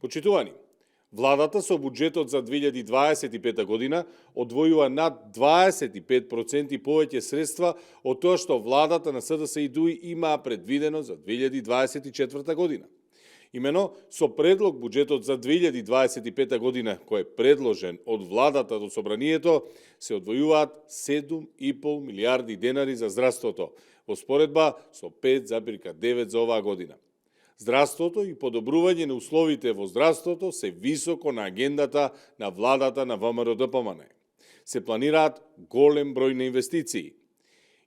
Почитувани, владата со буџетот за 2025 година одвојува над 25% повеќе средства од тоа што владата на СДС и ДУИ има предвидено за 2024 година. Имено, со предлог буџетот за 2025 година, кој е предложен од владата до собранието, се одвојуваат 7,5 милиарди денари за здравството, во споредба со 5,9 за оваа година. Здравството и подобрување на условите во здравството се високо на агендата на владата на ВМРО-ДПМН. Се планираат голем број на инвестиции.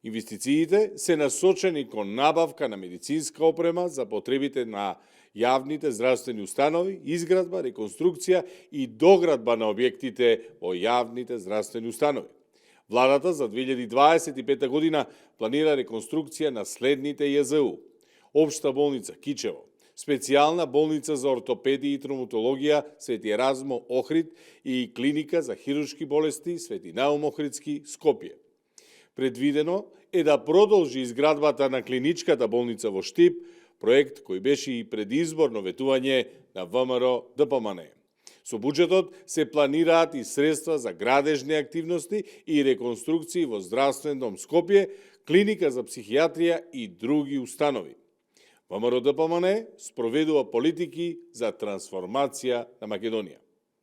Инвестициите се насочени кон набавка на медицинска опрема за потребите на јавните здравствени установи, изградба, реконструкција и доградба на објектите во јавните здравствени установи. Владата за 2025 година планира реконструкција на следните ЈЗУ: Општа болница Кичево, специјална болница за ортопедија и травматологија Свети Еразмо Охрид и клиника за хируршки болести Свети Наум Охридски Скопје. Предвидено е да продолжи изградбата на клиничката болница во Штип, проект кој беше и предизборно ветување на ВМРО-ДПМН. Со буџетот се планираат и средства за градежни активности и реконструкции во здравствен дом Скопје, клиника за психијатрија и други установи. ВМРО-ДПМН спроведува политики за трансформација на Македонија.